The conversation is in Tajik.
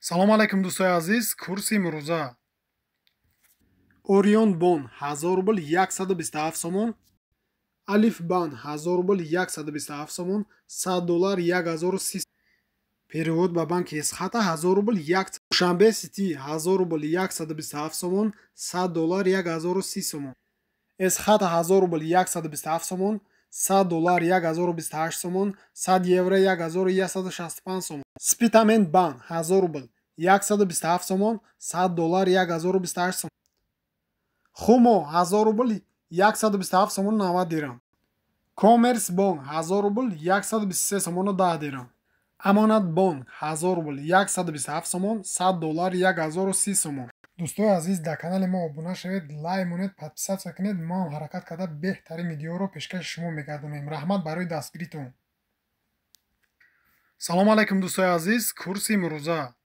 Салом алайкум, дӯстои азиз. Курси имрӯза: Орион Бон 1000 рубл 127 сомон, Алиф Бан 1000 рубл 127 сомон, 100 доллар 1030. Перевод ба банки Эсхата 1000 рубл 1. Душанбе Сити 1000 рубл 127 сомон, 100 доллар 1030 сомон. Эсхата 1000 рубл 127 сомон, 100 доллар 1028 сомон, 100 евро 1165 сомон. Спитамен Бан 1000 рубл 127 сомон, 100 доллар 1028 сомон. Хумо 1000 рубл 127 сомон 90 дирам. Коммерс Бонк 1000 рубл 123 сомону 10 дирам. Амонат Бонк 1000 рубл 127 сомон, 100 доллар 1030 сомон. Дӯстои азиз, дар канали мо обуна шавед, лайк монед, подписаться кунед. Мо ҳам ҳаракат карда беҳтарин видеоро пешкаши шумо мегардонем. Раҳмат барои дастгиритон. Салом алайкум, дӯстои азиз. Курси имрӯза: